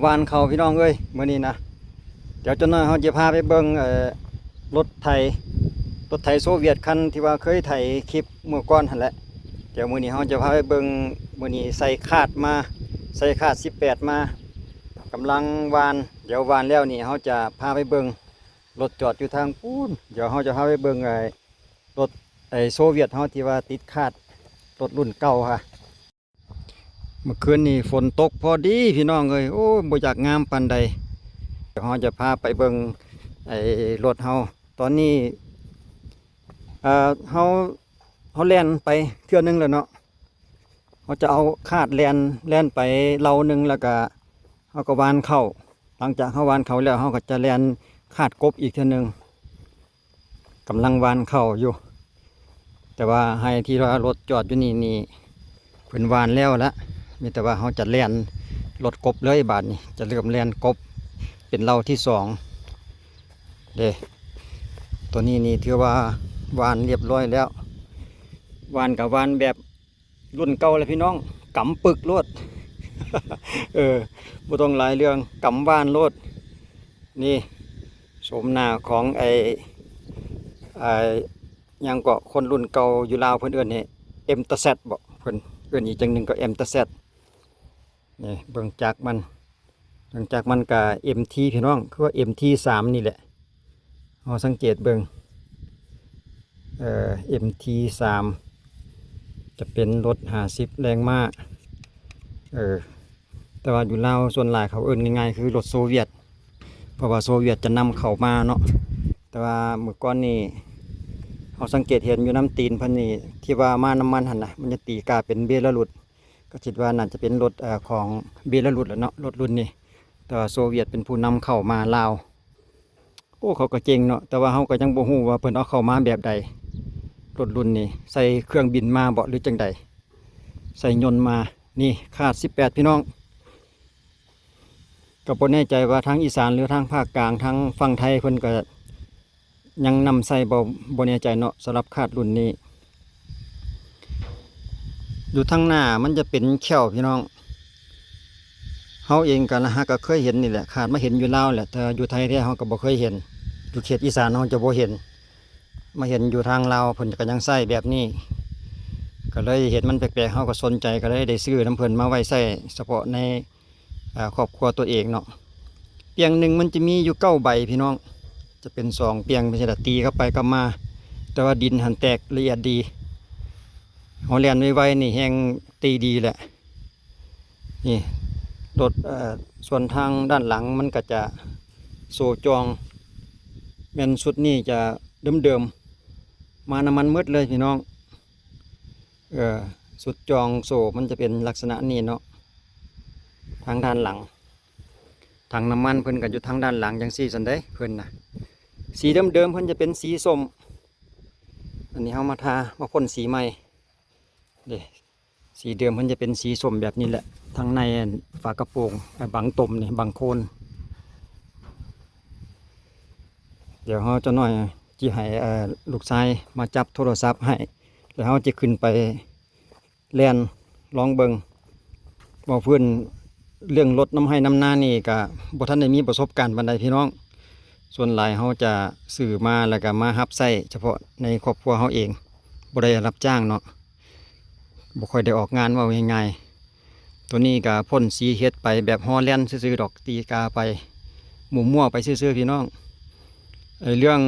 ຫວ່ານເຂົ້າພີ່ນ້ອງເອີຍ ມື້ນີ້ນະ. ດຽວຈັກໜ້ອຍເຮົາຈະພາໄປເບິ່ງ ເອີ ລົດໄຖ ລົດໄຖໂຊວຽດຄັນທີ່ວ່າເຄີຍໄຖຄລິບມື້ກ່ອນຫັ້ນແຫຼະ. ດຽວມື້ນີ້ເຮົາຈະພາໄປເບິ່ງ ມື້ນີ້ໃສ່ຄາດມາ ໃສ່ຄາດສິບແປດມາ ກຳລັງຫວ່ານ. ດຽວຫວ່ານແລ້ວນີ້ເຮົາຈະພາໄປເບິ່ງ ລົດຈອດຢູ່ທາງພຸ້ນ. ດຽວເຮົາຈະພາໄປເບິ່ງ ໄອ້ ລົດ ໄອ້ໂຊວຽດເຮົາທີ່ວ່າຕິດຄາດ ລົດລຸ້ນເກົ່າຫັ້ນ. ເມື່ອຄືນນີ້ຝົນຕົກພໍດີພີ່ນ້ອງເອີຍ ໂອ້ຍ ບໍ່ຢາກງາມປານໃດ. ດຽວເຮົາຈະພາໄປເບິ່ງ ໄອ້ລົດເຮົາ ຕອນນີ້ ເອີ ເຮົາ ເຮົາແລ່ນໄປເທື່ອໜຶ່ງແລ້ວເນາະ. ເຮົາຈະເອົາຄາດແລ່ນ ແລ່ນໄປເລົາໜຶ່ງ ແລ້ວກະເຮົາກໍຫວ່ານເຂົ້າ. ຫຼັງຈາກເຮົາຫວ່ານເຂົ້າແລ້ວ ເຮົາກໍຈະແລ່ນຄາດກົບອີກເທື່ອໜຶ່ງ. ກຳລັງຫວ່ານເຂົ້າຢູ່ ແຕ່ວ່າໄຮ່ທີ່ວ່າລົດຈອດຢູ່ນີ້ນີ້ ເພິ່ນຫວ່ານແລ້ວລະ. ມີແຕ່ວ່າເຮົາຈະແລ່ນລົດກົບເລີຍ ບາດນີ້ຈະເລີ່ມແລ່ນກົບເປັນເລົາທີສອງເດ້. ໂຕນີ້ນີ້ຖືວ່າຫວ່ານລຽບຮ້ອຍແລ້ວ. ຫວ່ານກໍຫວ່ານແບບລຸ້ນເກົ່າແຫຼະພີ່ນ້ອງ ກຳປຶກໂລດ ເອີ ບໍ່ຕ້ອງຫຼາຍເລື່ອງ ກຳຫວ່ານໂລດ. ນີ້ ໂສມໜ້າຂອງໄອ້ ໄອ້ ຫຍັງເກາະ ຄົນລຸ້ນເກົ່າຢູ່ລາວເພິ່ນເອີ້ນໃຫ້ ເອັມ ຕະແຊັດ ເບາະ ເພິ່ນເອີ້ນອີກຈັ່ງໜຶ່ງກໍ ເອັມ ຕະແຊັດ. ນີ້ເບິ່ງຈັກມັນ ເບິ່ງຈັກມັນກະ ເອັມ ທີ ພີ່ນ້ອງ ຄືວ່າ ເອັມ ທີ ສາມ ນີ້ແຫຼະ. ເຮົາສັງເກດເບິ່ງ ເອີ ເອັມ ທີ ສາມ ຈະເປັນລົດຫ້າສິບແຮງມ້າ ເອີ ແຕ່ວ່າຢູ່ລາວສ່ວນຫຼາຍເຂົາເອີ້ນງ່າຍໆຄືລົດໂຊວຽດ ເພາະວ່າໂຊວຽດຈະນຳເຂົ້າມາເນາະ. ແຕ່ວ່າມື້ກ່ອນນີ້ເຮົາສັງເກດເຫັນຢູ່ນຳຕີນເພິ່ນນີ້ ທີ່ວ່າມານຳມັນຫັ້ນນະ ມັນຈະຕີກາເປັນເບລາຣຸດ ກໍຄິດວ່າໜ້າຈະເປັນລົດ ເອີ ຂອງເບລາຣຸດແຫຼະເນາະ ລົດລຸ້ນນີ້. ແຕ່ວ່າໂຊວຽດເປັນຜູ້ນຳເຂົ້າມາລາວ. ໂອ້ ເຂົາກໍເກັ່ງເນາະ ແຕ່ວ່າເຮົາກໍຍັງບໍ່ຮູ້ວ່າເພິ່ນເອົາເຂົ້າມາແບບໃດ ລົດລຸ້ນນີ້ ໃສ່ເຄື່ອງບິນມາເບາະ ຫຼືຈັ່ງໃດ ໃສ່ຍົນມາ. ນີ້ຄາດສິບແປດ ພີ່ນ້ອງ ກໍບໍ່ແນ່ໃຈວ່າທາງອີສານ ຫຼື ທາງພາກກາງ ທາງຝັ່ງໄທເພິ່ນກໍຍັງນຳໃຊ້ບໍ່ ບໍ່ແນ່ໃຈເນາະ ສຳລັບຄາດລຸ້ນນີ້. ຢູ່ທາງໜ້າມັນຈະເປັນແຂ້ວ ພີ່ນ້ອງ. ເຮົາເອງກໍລະຫາກກໍເຄີຍເຫັນນີ້ແຫຼະ ຄາດມາເຫັນຢູ່ລາວແຫຼະ ແຕ່ຢູ່ໄທແທ້ເຮົາກໍບໍ່ເຄີຍເຫັນ ຢູ່ເຂດອີສານເຮົາຈະບໍ່ເຫັນ ມາເຫັນຢູ່ທາງລາວເພິ່ນກໍຍັງໃຊ້ແບບນີ້ ກໍເລີຍເຫັນມັນແປກໆ ເຮົາກໍສົນໃຈ ກໍເລີຍໄດ້ຊື້ນຳເພິ່ນມາໄວ້ໃຊ້ສະເພາະໃນ ອາ ຄອບຄົວຕົວເອງເນາະ. ປ່ຽງໜຶ່ງມັນຈະມີຢູ່ເກົ້າໃບ ພີ່ນ້ອງ ຈະເປັນສອງປ່ຽງເປັນຈັ່ງໃດ ຕີກັບໄປກັບມາ ແຕ່ວ່າດິນຫັ້ນແຕກລະອຽດດີ ເຮົາແລ່ນໄວໆນີ້ແຮ່ງຕີດີແຫຼະ. ນີ້ລົດ ເອີ ສ່ວນທາງດ້ານຫຼັງມັນກໍຈະໂສ້ຈອງ ແມ່ນຊຸດນີ້ຈະເດີມໆ ມານຳມັນໝົດເລີຍ ພີ່ນ້ອງ. ເອີ ຊຸດຈອງໂສ້ມັນຈະເປັນລັກສະນະນີ້ເນາະ ທາງດ້ານຫຼັງ ຖັງນ້ຳມັນເພິ່ນກໍຢູ່ທາງດ້ານຫຼັງຈັ່ງຊີ້ຊັ້ນເດ້ ເພິ່ນນະ. ສີເດີມໆເພິ່ນຈະເປັນສີສົ້ມ ອັນນີ້ເຮົາມາທາ ມາພົ່ນສີໃໝ່ເດ້. ສີເດີມເພິ່ນຈະເປັນສີສົ້ມແບບນີ້ແຫຼະ ທາງໃນອັນຝາກະໂປງ ອາ ບັງຕົມນີ້ ບັງໂຄນ. ດຽວເຮົາຈັກໜ້ອຍຊິໃຫ້ ເອີ ລູກຊາຍມາຈັບໂທລະສັບໃຫ້ ແລ້ວເຮົາຈະຂຶ້ນໄປແລ່ນລອງເບິ່ງ. ເວົ້າພື້ນເລື່ອງລົດນຳໄຮ່ນຳນານີ້ກະບໍ່ທັນໄດ້ມີປະສົບການປານໃດ ພີ່ນ້ອງ. ສ່ວນຫຼາຍເຮົາຈະຊື້ມາ ແລ້ວກະມາຮັບໃຊ້ສະເພາະໃນຄອບຄົວເຮົາເອງ ບໍ່ໄດ້ຮັບຈ້າງເນາະ. ບໍ່ຄ່ອຍໄດ້ອອກງານ ເວົ້າງ່າຍໆ. ໂຕນີ້ກະພົ່ນສີເຮັດໄປແບບຫໍ່ແລ່ນຊື່ໆດອກ ຕີກາໄປມົ້ວໆໄປຊື່ໆ ພີ່ນ້ອງ. ເອີ ເລື່ອງ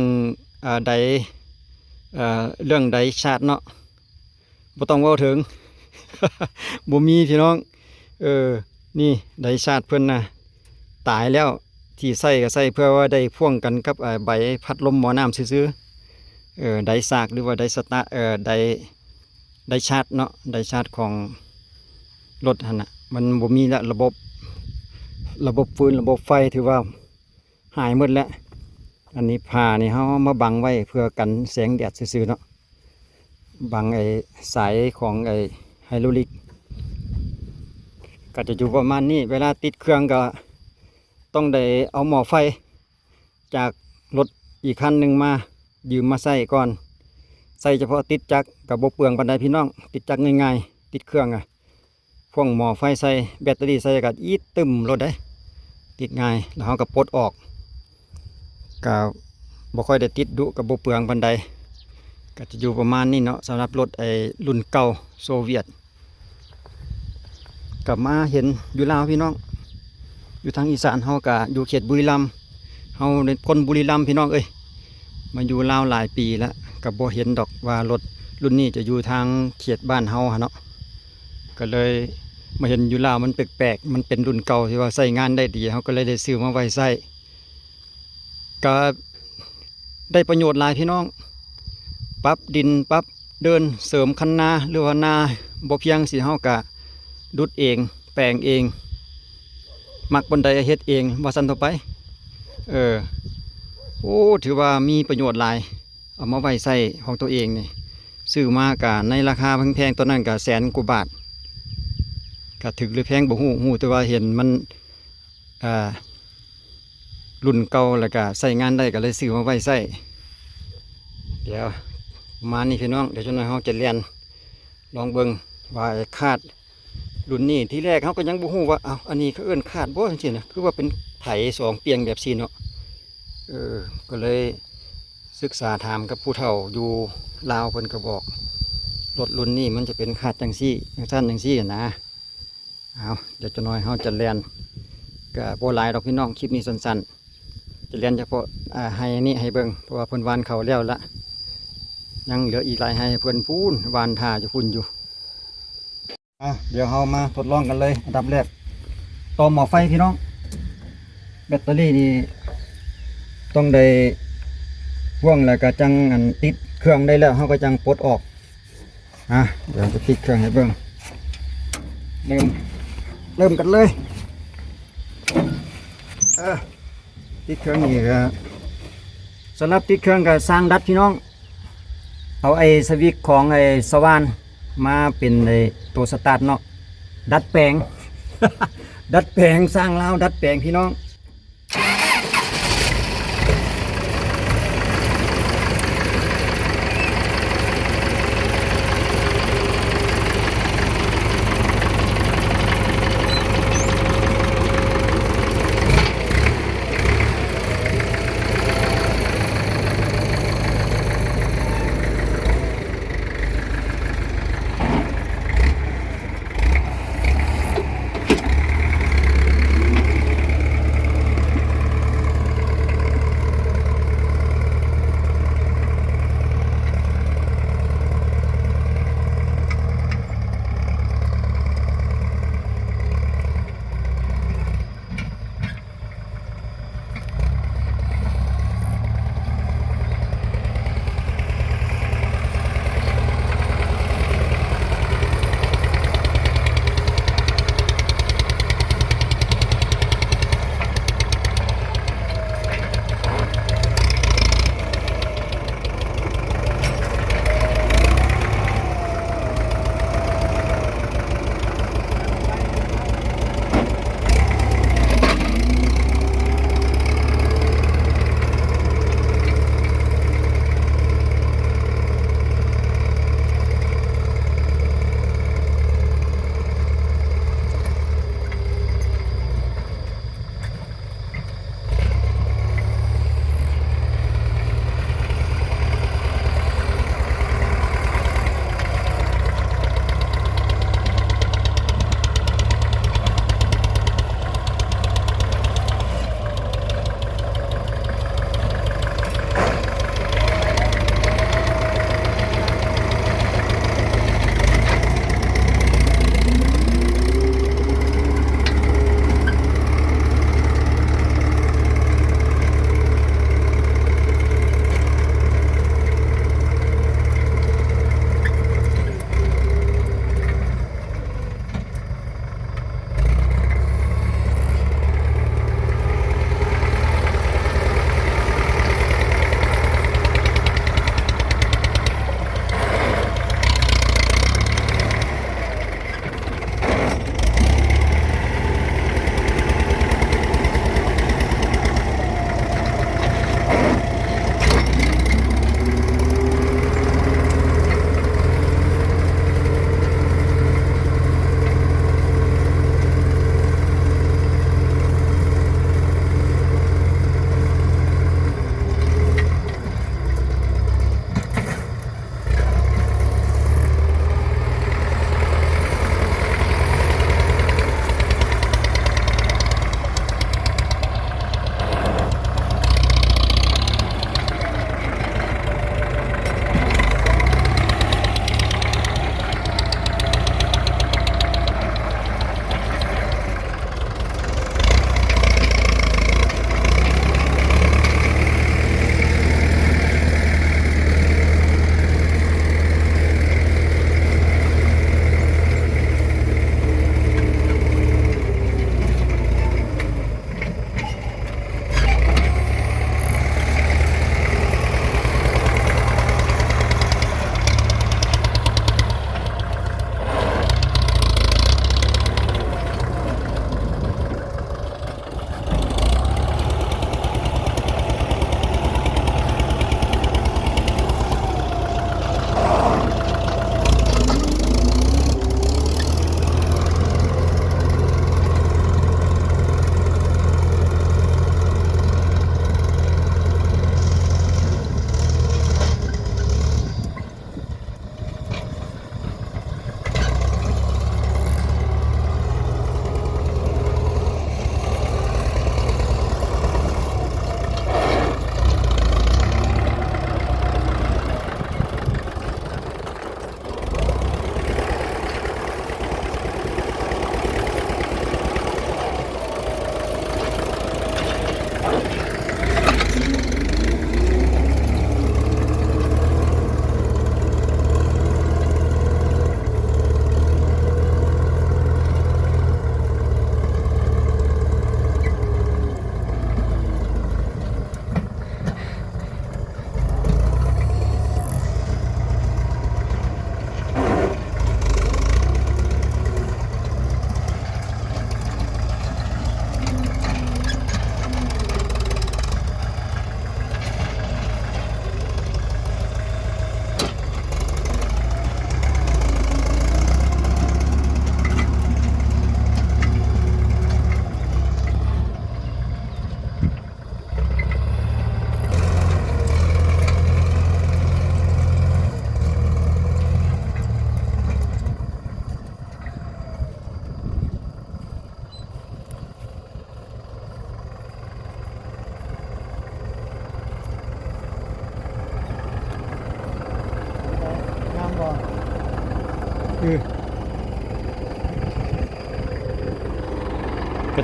ອາ ໃດ ເອີ ເລື່ອງໃດຊາດເນາະ ບໍ່ຕ້ອງເວົ້າເຖິງ ບໍ່ມີ ພີ່ນ້ອງ. ເອີ ນີ້ໃດຊາດເພິ່ນນະ ຕາຍແລ້ວ ທີ່ໃຊ້ກໍໃຊ້ເພື່ອວ່າໄດ້ພ່ວງກັນກັບ ອາ ໃບພັດລົມໝໍ້ນ້ຳຊື່ໆ. ເອີ ໄດຊາກ ຫຼືວ່າໄດສະຕາ ເອີ ໄດ ໄດຊາດເນາະ ໄດຊາດຂອງລົດຫັ້ນນະ ມັນບໍ່ມີລະ ລະບົບ ລະບົບຟືນ ລະບົບໄຟ ຖືວ່າຫາຍໝົດແລ້ວ. ອັນນີ້ຜ້ານີ້ເຮົາເອົາມາບັງໄວ້ເພື່ອກັນແສງແດດຊື່ໆເນາະ ບັງໄອ້ສາຍຂອງໄອ້ໄຮໂດຣລິກ ກໍຈະຢູ່ປະມານນີ້. ເວລາຕິດເຄື່ອງກໍຕ້ອງໄດ້ເອົາໝໍ້ໄຟຈາກລົດອີກຄັນໜຶ່ງມາ ຢືມມາໃຊ້ກ່ອນ. ໃຊ້ສະເພາະຕິດຈັກກໍບໍ່ເປືອງປານໃດ ພີ່ນ້ອງ ຕິດຈັກງ່າຍໆ ຕິດເຄື່ອງອະ ພວກໝໍ້ໄຟໃສ່ ແບັດເຕີຣີໃສ່ກໍອີດຕຶ້ມໂລດເດ້. ຕິດງ່າຍ ແລ້ວເຮົາກໍປົດອອກ ກໍບໍ່ຄ່ອຍໄດ້ຕິດດຸ ກໍບໍ່ເປືອງປານໃດ ກໍຈະຢູ່ປະມານນີ້ເນາະ ສຳລັບລົດໄອ້ລຸ້ນເກົ່າໂຊວຽດ. ກໍມາເຫັນຢູ່ລາວພີ່ນ້ອງ ຢູ່ທາງອີສານເຮົາກໍຢູ່ເຂດບຸຣີລຳ ເຮົາເປັນຄົນບຸຣີລຳພີ່ນ້ອງເອີຍ ມາຢູ່ລາວຫຼາຍປີແລ້ວ ກໍບໍ່ເຫັນດອກວ່າລົດລຸ້ນນີ້ຈະຢູ່ທາງເຂດບ້ານເຮົາຫັ້ນເນາະ ກໍເລີຍມາເຫັນຢູ່ລາວມັນແປກໆ ມັນເປັນລຸ້ນເກົ່າທີ່ວ່າໃຊ້ງານໄດ້ດີ ເຮົາກໍເລີຍໄດ້ຊື້ມາໄວ້ໃຊ້ ກໍ ໄດ້ປະໂຫຍດຫຼາຍພີ່ນ້ອງ ປັບດິນ ປັບເດີ່ນ ເສີມຄັນນາ ຫຼືວ່ານາບໍ່ພຽງຊີ້ ເຮົາກະດຸດເອງ ແປງເອງ ມັກບ່ອນໃດເຮັດເອງ ວ່າຊັ້ນເຖາະໄປ. ເອີ ໂອ້ ຖືວ່າມີປະໂຫຍດຫຼາຍ ເອົາມາໄວ້ໃຊ້ຂອງຕົວເອງນີ້ ຊື້ມາກະໃນລາຄາແພງໆ ຕອນນັ້ນກະແສນກວ່າບາດ ກະຖືກຫຼືແພງບໍ່ຮູ້ ຮູ້ແຕ່ວ່າເຫັນມັນ ອ່າ ລຸ້ນເກົ່າ ແລ້ວກະໃຊ້ງານໄດ້ ກະເລີຍຊື້ມາໄວ້ໃຊ້. ດຽວປະມານນີ້ພີ່ນ້ອງ ດຽວຈັກໜ້ອຍເຮົາຈະແລ່ນລອງເບິ່ງວ່າຄາດລຸ້ນນີ້ ທີແລກເຮົາກໍຍັງບໍ່ຮູ້ວ່າ ເອົ້າ ອັນນີ້ເຂົາເອີ້ນຄາດບໍ່ ຈັ່ງຊີ້ນະ ຄືວ່າເປັນໄຖສອງປ່ຽງແບບຊີ້ເນາະ. ເອີ ກໍເລີຍສຶກສາຖາມກັບຜູ້ເຖົ້າຢູ່ລາວ ເພິ່ນກໍບອກ ລົດລຸ້ນນີ້ມັນຈະເປັນຄາດຈັ່ງຊີ້ ຈັ່ງຊັ້ນຈັ່ງຊີ້ນະ. ເອົາ ດຽວຈັກໜ້ອຍເຮົາຈະແລ່ນ ກະບໍ່ຫຼາຍດອກພີ່ນ້ອງ ຄລິບນີ້ສັ້ນໆ ຈະແລ່ນສະເພາະ ອ່າ ໄຮ່ນີ້ໃຫ້ເບິ່ງ ເພາະວ່າເພິ່ນຫວ່ານເຂົ້າແລ້ວລະ ຍັງເຫຼືອອີກຫຼາຍໄຮ່ ເພິ່ນພຸ້ນຫວ່ານຖ້າຢູ່ພຸ້ນຢູ່. ອ່ະ ດຽວເຮົາມາທົດລອງກັນເລີຍ ອັນດັບແລກ ຕໍ່ໝໍ້ໄຟພີ່ນ້ອງ ແບັດເຕີຣີນີ້ຕ້ອງໄດ້ພ່ວງ ແລ້ວກະຈັ່ງ ອັນ ຕິດເຄື່ອງໄດ້ແລ້ວ ເຮົາກະຈັ່ງປົດອອກ. ອ່ະ ດຽວຈະຕິດເຄື່ອງໃຫ້ເບິ່ງ ເລີ່ມ ເລີ່ມກັນເລີຍ. ເອີ ຕິດເຄື່ອງນີ້ກະ ສຳລັບຕິດເຄື່ອງກະຊ່າງດັດພີ່ນ້ອງ ເອົາໄອ້ສະວິດຂອງໄອ້ສະຫວ່ານມາເປັນໄອ້ໂຕສະຕາດເນາະ ດັດແປງ ດັດແປງ ຊ່າງລາວດັດແປງພີ່ນ້ອງ.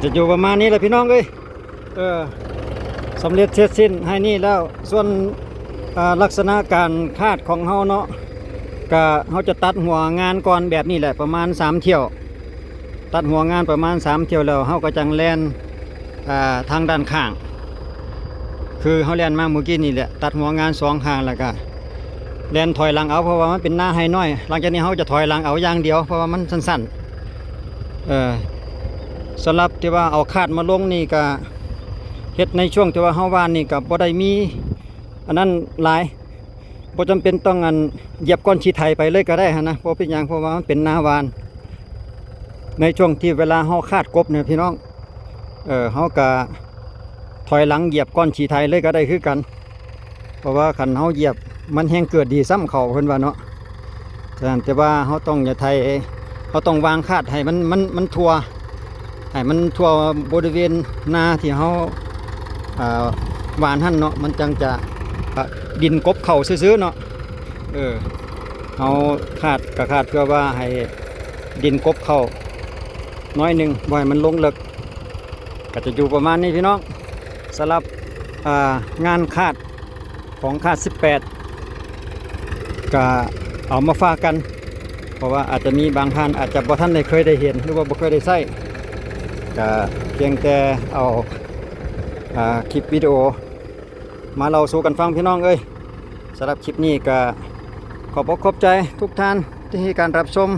ຈະຢູ່ປະມານນີ້ແຫຼະພີ່ນ້ອງເອີຍ. ເອີ ສຳເລັດເສັດສິ້ນໄຮ່ນີ້ແລ້ວ. ສ່ວນ ອາ ລັກສະນະການຄາດຂອງເຮົາເນາະ ກະເຮົາຈະຕັດຫົວງານກ່ອນແບບນີ້ແຫຼະ ປະມານສາມຖ້ຽວ. ຕັດຫົວງານປະມານສາມຖ້ຽວແລ້ວ ເຮົາກໍຈັ່ງແລ່ນ ອາ ທາງດ້ານຂ້າງ ຄືເຮົາແລ່ນມາມື້ກີ້ນີ້ແຫຼະ. ຕັດຫົວງານສອງຂ້າງ ແລ້ວກະແລ່ນຖອຍຫຼັງເອົາ ເພາະວ່າມັນເປັນນາໄຮ່ນ້ອຍ. ຫຼັງຈາກນີ້ເຮົາຈະຖອຍຫຼັງເອົາຢ່າງດຽວ ເພາະວ່າມັນສັ້ນໆ. ເອີ ສຳລັບທີ່ວ່າເອົາຄາດມາລົງນີ້ກະເຮັດໃນຊ່ວງທີ່ວ່າເຮົາຫວ່ານນີ້ກະບໍ່ໄດ້ມີອັນນັ້ນຫຼາຍ. ບໍ່ຈຳເປັນຕ້ອງອັນ ຢຽບກ້ອນຂີ້ໄຖໄປເລີຍກໍໄດ້ຫັ້ນນະ ບໍ່ເປັນຫຍັງ ເພາະວ່າມັນເປັນນາຫວ່ານ. ໃນຊ່ວງທີ່ເວລາເຮົາຄາດກົບນີ້ພີ່ນ້ອງ ເອີ ເຮົາກະຖອຍຫຼັງຢຽບກ້ອນຂີ້ໄຖເລີຍກໍໄດ້ຄືກັນ ເພາະວ່າຄັນເຮົາຢຽບມັນແຮ່ງເກີດດີຊ້ຳເຂົ້າ ເພິ່ນວ່າເນາະ. ສະນັ້ນ ແຕ່ວ່າເຮົາຕ້ອງຢ່າໄຖ ເຮົາຕ້ອງວາງຄາດໃຫ້ມັນ ມັນ ມັນທົ່ວ ໃຫ້ມັນທົ່ວບໍລິເວນນາທີ່ເຮົາ ອ່າ ຫວ່ານຫັ້ນເນາະ ມັນຈັ່ງຈະ ດິນກົບເຂົ້າຊື່ໆເນາະ. ເອີ ເຮົາຄາດກໍຄາດເພື່ອວ່າໃຫ້ດິນກົບເຂົ້າໜ້ອຍໜຶ່ງ ບໍ່ໃຫ້ມັນລົງເລິກ. ກໍຈະຢູ່ປະມານນີ້ພີ່ນ້ອງ ສຳລັບ ອ່າ ງານຄາດຂອງຄາດສິບແປດ ກໍເອົາມາຝາກກັນ ເພາະວ່າອາດຈະມີບາງທ່ານອາດຈະບໍ່ທັນໄດ້ເຄີຍໄດ້ເຫັນ ຫຼືວ່າບໍ່ເຄີຍໄດ້ໃຊ້ ກໍພຽງແຕ່ເອົາ ອ່າ ຄລິບວິດີໂອມາເລົ່າສູ່ກັນຟັງພີ່ນ້ອງເອີຍ. ສຳລັບຄລິບນີ້ກໍຂອບອົກຂອບໃຈທຸກທ່ານທີ່ໃຫ້ການຮັບຊົມ.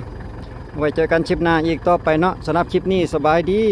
ໄວ້ເຈີກັນຄລິບໜ້າອີກຕໍ່ໄປເນາະ. ສຳລັບຄລິບນີ້ສະບາຍດີ.